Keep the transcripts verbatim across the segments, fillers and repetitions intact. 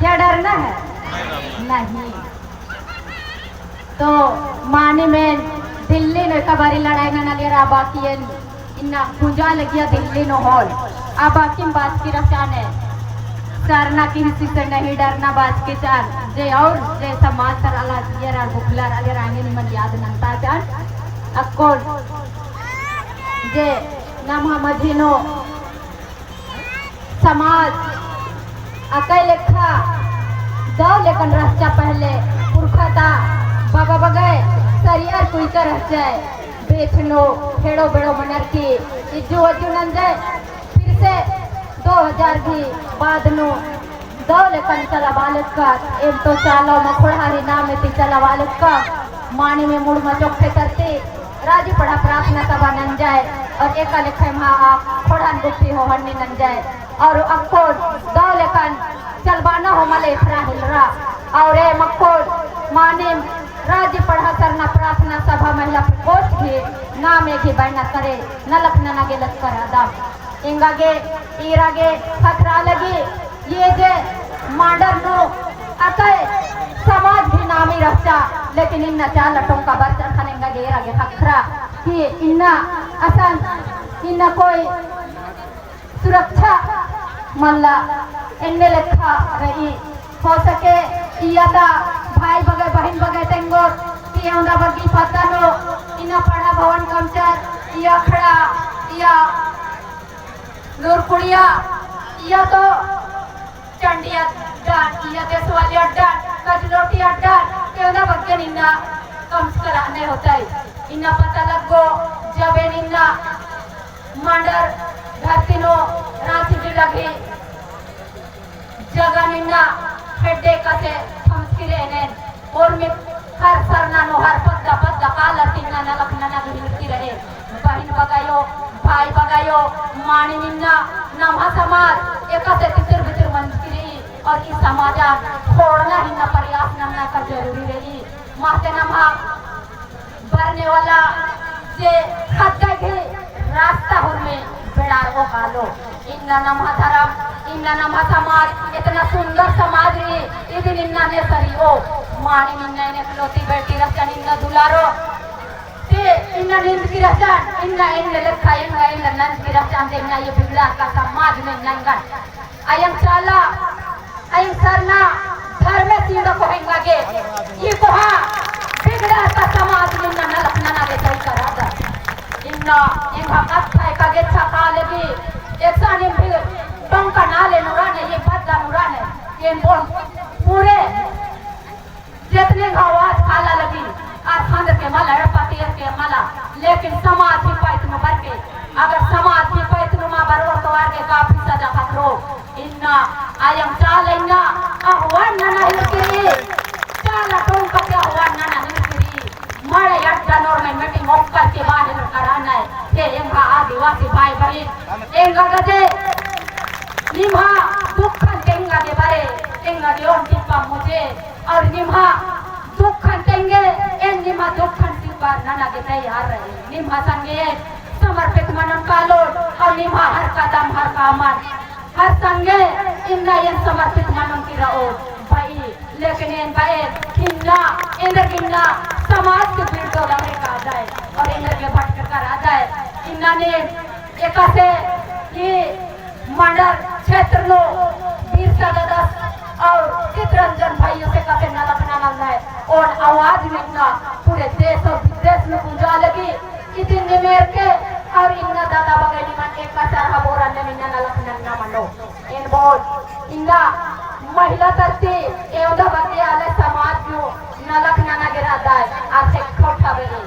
क्या डरना है? नहीं। तो मानिम एन दिल्ली नू एका बारी लड़ाई ननालियर, आ बाकी एन इन्ना कुंजा लगिया दिल्ली नू होल। आ बाकिम बाचकी रहचान एन। सरना किसी से नहीं डरना बाचकी चान। जे और जे समाज तर आलालियर अरा बुखलार आलियर आंगे निमन याद नन्ता चान। अक्कुन जे नम्है मझी नू समाज अकय लेखा दव लेकन रहचा पहले पुरखा ता बाबा बगय सरियर कुइका रहचय। बेछनो हेड़ो बेड़ो मनर की इज्जू अज्जू नंजय। फिर से दो हजार की बाद नू दव लेकन चलाबआ लेक्का, एम तो चालो मखोड़ा ही नामे ती चलाबआ लेक्का। मानिम मुड़मा चोखे तरती राजी पड़हा प्रार्थना सभा नंजय और एका लेखा एम्है आ खोड़हन गुट्ठी हो हन्नी नंजय और अक्कुन दव लेकन चलबअना हो मले एथरा हेलरा। और एम अक्कुन मानिम राजी पड़हा सरना प्रार्थना सभा महिला प्रकोष्ठ ही नामे की बैनर तरे नलख नना गे लक्कर अदम। एंगा गे ईरा गे खतरा लगी, ये जे मांडर नू अकय समाज भी नामी रहचा, लेकिन इन्ना चाला टोंका बरचन ख़ने एंगा गे ईरा गे ख़क्खरा कि इन्ना असन इन्ना कोई सुरक्षा मल्ला। एन्ने लेखा रई। हो सके इया ता भाई बगे बहिन बगे तेंगोर कि एवंदा बग्गी पद्दा नू इन्ना पड़हा भवन कमचर, इया अखड़ा, इया नूरकुड़िया, इया तो चंडी अड्डा, इया देसवाली अड्डा, कजलोटी अड्डा, एवंदा बग्गे निन्ना कमचकर आने होतई। इन्ना पता लग्गो, जबे निन्ना मांडर धरती नू रांची जिला गही जगह निन्ना हेड्डे कसे थमसकी रई एन। और में हर सरना नू हर पद्दा पद्दा काला तिन्ना नलख नना गे हिलकी रई। बहिन बगायो, भाई बगायो, मानिम इन्ना नम्है समाज एकासे तितिर बितिर मंजकी रई और ई समाजा खोड़ना हिन्ना प्रयास नन्ना का जरूरी रई। महते नम्है बरने वाला जे ख़द्द गही रास्ता हुरमी बेड़ारओ कालो। इन्ना नम्है धरम, इन्ना नम्है समाज, इतना सुंदर समाज रई, इदिन इन्ना ने सरिओ। मानिम इन्ना एन एकलोती बेटी रहचन इन्ना दुलारो। ते इन्ना निंदकी रहचन, इन्ना एन्ने लेखा एंगा इन्ना नंजकी रहचन, जे इन्ना ये बिगड़ा का समाज में नंगन। अयंग चाला, अयंग सरना, धर्मेस इन्ना कोहा एंगा गे। ई कोहा बिगड़ा का समाज इन्ना नलख नना गे सही करा दा। इन्ना एंगा कत्था एका गेच्छा काले भी, एकसानिम भी टोंका नाले नू रअनय, ये पद्दा नू रअनय, ये बोन पूरे जेतने गा आवाज काला लगी, आर ख़ंदर के मला, एड़पा तेर के मला, लेकिन समाज ही पैत नू बरके, अगर समाज ही पैत नू मा बरओर तो आर गे काफी सजा ख़क्खरो। इन्ना अयंग चाला इन्ना आह्वान नना हिलकी रई, चाला टोंका ती आह्वान नना हिलकी रई, मड़ई अड्डा नू ओर्मय meeting ओक्कर के बाहेल करानय। हे एंगा आदिवासी भाई बहिन, एंगा गे जे निम्है दुखन तेंगा गे बरे, एंगा गे ओन टिप्पा मुझे और निम्है दुखन तेंगे, एन निम्है दुखन स्वीकार नना गे तैयार रई। निम्है संगे समर्पित मनन कालोन और निम्है हर कदम हर कामन हर संगे इन्ना एन समर्पित मनन की रओ भाई। लेकिन एन बए इन्ना एन्देर गे इन्ना समाज के बिरदो लगे कादय और एन्देर गे भटकर करादय। इन्ना ने एकासे ई मंडल क्षेत्र नू बिरसा दादस और चितरंजन भाईयोस एकासे नलख नना लगनय। ओन आवाज इन्ना पूरे देश और विदेश नू गूंजा लगी। इदिन निमेर के और इन्ना दादा बगय निमन एकासे अरहा बोरा ने इन्ना नलख नन्ना मनो। एन बओन इन्ना महिला तरती एवंदा बग्गे आलय समाज नू नलख नना गे रअदय आर ख़ेक्खा उठाबे रई।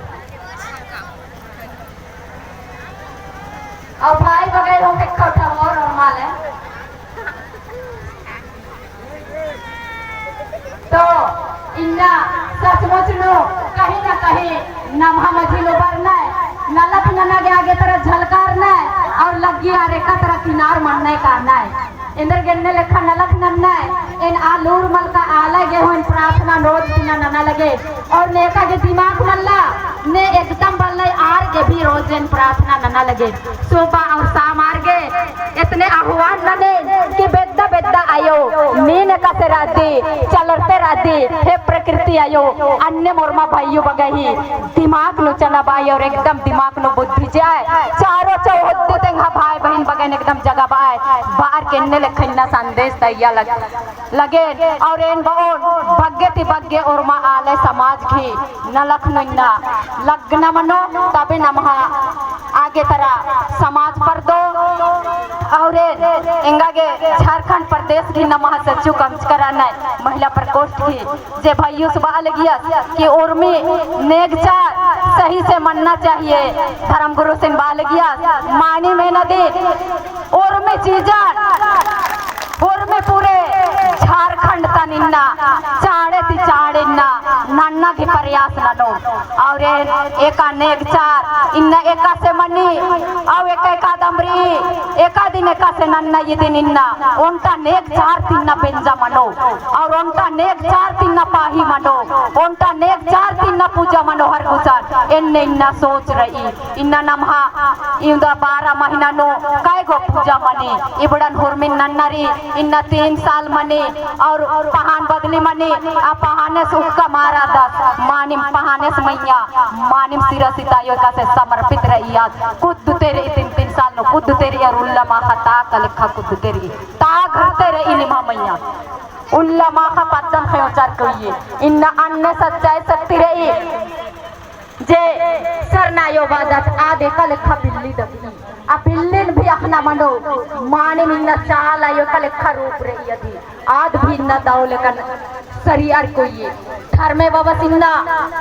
और भाई बगैर हो के खोटा मोर और माले। तो इन्ना सचमुच नू कहीं ना कहीं नम्है मझी नू बरनय, नलख नना गे आगे तरह झलकारनय और लग्गी आर एका तरह किनार मन्नय कानय। एन्देर गे एन्ने लेखा नलख नन्नय, एन आ लूर मलका आलय गे हूँ एन प्रार्थना रोज तिना नना लगे। और नेका गे दिमाग मल्ला, ने एकदम बल्लय आर गे भी रोज एन प्रार्थना नना लगे। सुबह और शाम आर गे एतने आह्वान नने कि बेद्दा बेद्दा आयो, नीन एकासे रअदी, चलरते रअदी, हे प्रकृति आयो, अन्नेम ओर्मा भइयो बग्गे ही दिमाग नू चलाबआ और एकदम दिमाग नू बुद्धि चिआ, चारो चौहद्दी तेंगा भाई बहिन बग्गेन एकदम जगाबआ, बअर के एन्ने लेखा इन्ना संदेश तइया लग-, लगेन, और एन बओन, बग्गे ती बग्गे ओर्मा आलय समाज गही नलख नू इन्ना लगना मनो, तबे नम्है आगे तरा समाज परदो। और एंगा गे झारखंड प्रदेश गही नम्है सच्चु कमचकर नय महिला प्रकोष्ठ गही जे भइयुस बआ लगियस कि उर्मी नेगचार सही से मनना चाहिए। धर्मगुरुसिन बआ लगियस, मानिम एन अदिन उर्मी चीजन, उर्मी पूरे झारखंड तन इन्ना चाड़े ती चाड़े इन्ना नन्ना गही प्रयास ननो। और एन एका नेगचार इन्ना एकासे मनी, और एका एकादम रई, एका दिन एकासे नन्ना इदिन इन्ना ओन्टा नेगचार ती इन्ना बेंजा मनो, और ओन्टा नेगचार ती इन्ना पाही मनो, ओन्टा नेगचार ती इन्ना पूजा मनो हर गुसन, एन्ने इन्ना सोच रई। इन्ना नम्है इवंदा बारह महीना नू कई गो पूजा मनी, इबड़न हुरमिन नन्ना रई, इन्ना तीन साल मनी, और पहान बदली मनी, आ पहानेस उक्का मारा दस, मानिम पहानेस मइय्याँ, मानिम सिरा सीता आयो एकासे समर्पित रई आद, कुद्दते रई तीन तीन साल नू, कुद्दते रई और उल्ला माखा ता का लेखा कुद्दते रई, ता घरते रई निम्है मइय्याँ, उल्ला माखा पद्दन ख़योचर कोइये, इन्ना अन्ने सच्चाई शक्ति रई। जे सरना आयो बादत आद एका लेखा बिल्ली दकी। आ बिल्लिन भी अख़ना मनो, मानिम इन्ना चाला आयो एका लेखा रूप रई अदी। आद भी इन्ना दव लेकन सरियर कोइये। धर्मे बाबस इन्ना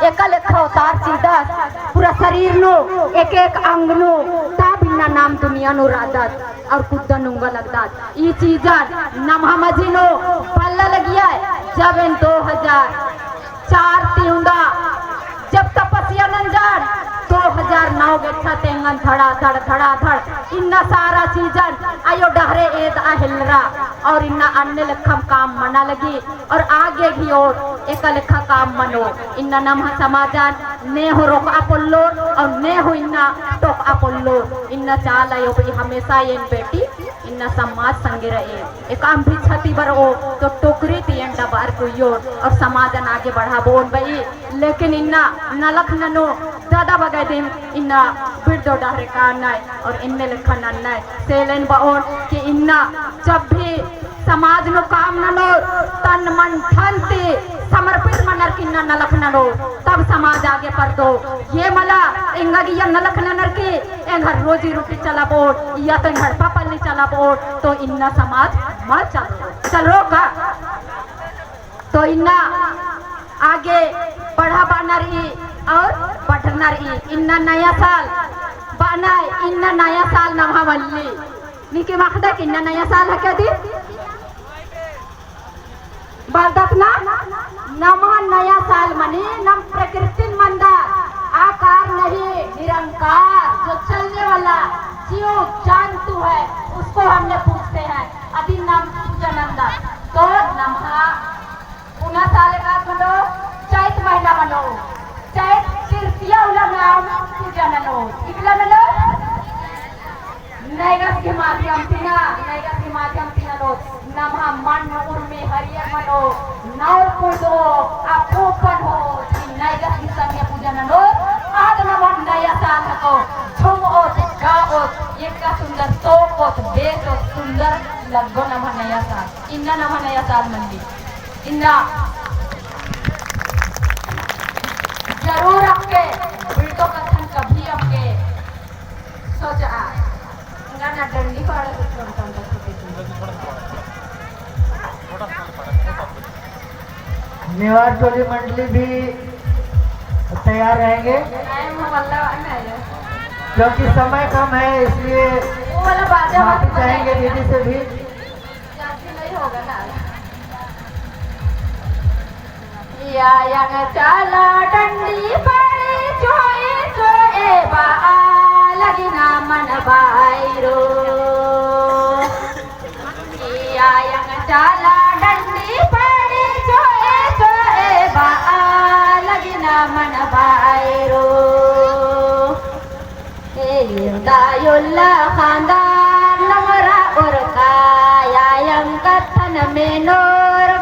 एका लेखा अवतार चिदस, पूरा शरीर नू, एक एक अंग नू, तब इन्ना नाम दुनिया नू रअदत, और कुद्दा नुंगा लगदत। ई चीजन नम्है मझी नू बल्ला लगिया, जब एन दो हजार चार ती उंदा जब तपस्या नंजन, दो हजार नौ गेच्छा तेंगन धड़ाधड़, धड़ाधड़, इन्ना सारा चीजन आयो डहरे एदआ हेलरा, और इन्ना अन्ने लेखम काम मना लगी, और आगे भी और एका लेखा काम मनो, इन्ना नम्है समाजन ने हो रोकआ पोल्लोर, और ने हो इन्ना टोकआ पोल्लोर, इन्ना चाला आयो भी हमेशा एन बेटी इन्ना समाज संगे रई। एकअम भी क्षति बरओ, तो टोकरी ती एन डबअर कुइयोर, और समाजन आगे बढ़ाबओन बई। लेकिन इन्ना नलख ननो दादा बग्गे दिम इन्ना बिड़दो डहरे कानय, और एन्ने लेखा नन्नय। से ले एन बओन कि इन्ना जब भी समाज नू काम ननो, तन मन धन ती समर्पित मनर की इन्ना नलख ननो, तब समाज आगे परदो। ये मला एंगा गे इय्या नलख ननर की एंग्हर रोजी रोटी चलाबओन, इय्या तो एंग्हर पपल्ली चलाबओन, तो इन्ना समाज मल चलरो, चलरो का? तो इन्ना आगे बढ़ाबअना रई और बढ़ना रई। इन्ना नया साल बअनय, इन्ना नया साल नम्है मल्ली। नीकिम अख़दय कि इन्ना नया साल हके अदी? बलदत ना, नम्है नया साल मनी, नम प्रकृतिन मंदत, आकार नहीं, निरंकार, जो चलने वाला जीव जंतु है, उसको हमने पूजते हैं। अदिन नाम पूजा नंदत। तो नम्है पुना साल एकाद मनो, चैत महीना मनो, चैत तृतीया उल्ला नाम पूजा ननो। इकला मनो? नैगस के माध्यम ती ना, नैगस के माध्यम ती ना रो, नम्है मन उर्मी हरियर मनो, नौर कुदो, आ पोपन हो, नैगस की संगे पूजा ननो, आद नम्है नया साल हको, झुमओत, गाओत, एका सुंदर तोपोत, बेचोत, सुंदर लग्गो नम्है नया साल, इन्ना नम्है नया साल मंदी। इन्ना जरूर अक्के बिड़दो कत्थन कभी अक्के सोचआ। गाना डंडी पाड़ा तो कम कम तो छोटे छोटे। नेवार टोली मंडली भी तैयार रहेंगे। टाइम हो वाला है ना ये। क्योंकि समय कम है, इसलिए वो वाला बाजा माफी मत चाहेंगे बजाइए। दीदी से भी। जाती नहीं होगा ना। यायंग चाला डंडी पाड़ी चोए चोए बआ लगिना मन बायरो। यायंग चाला डंडी पाड़ी चोए चोए बआ लगिना मन बायरो। ए युदा युल्ला खानदान नमरा उरका, यायंग कत्थन मेनोर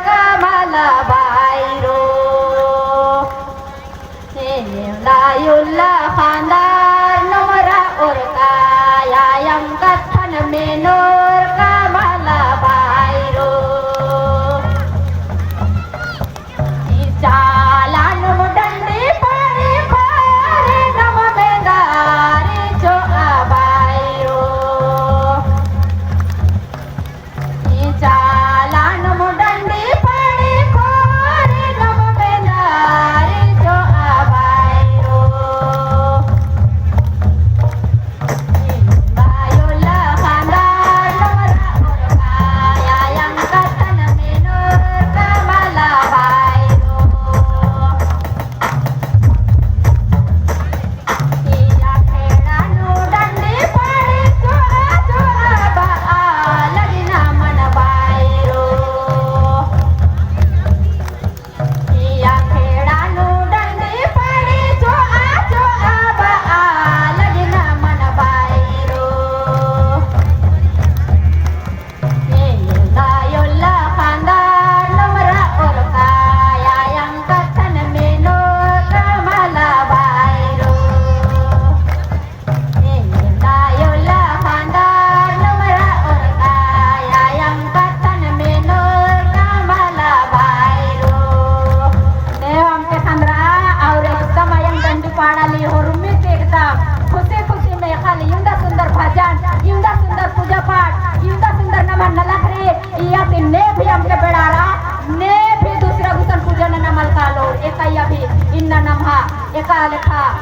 एका या भी इन्ना नम्हा एका लेखा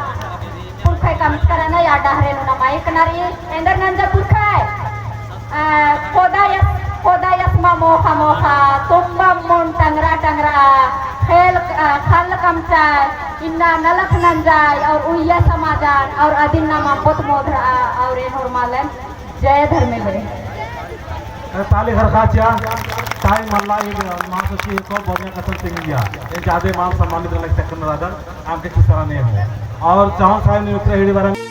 पुरखय कमचकर नया डहरे नू नमा एकनरी एन्देर नंजा पुरखय, अ, कोदा यस-, कोदा यस्मा मोखा मोखा, तुम्बम मुन टंगरा टंगरा, खेल, अ, खल कमचय, इन्ना नलख नंजय और उइया समाजन और अदिन नमा पोत मोधरा और एन होरमालन जय धर्मेस। अरे ताली खरखा चिआ, time मल्ला, ई महासचिव को बढ़िया कथन तिंगिया। ये जादे मान सम्मानित लगता करना दादा, आपके किस तरह ने हो। और चाहूँ साहब ने उत्तरा हिड़ी बारे में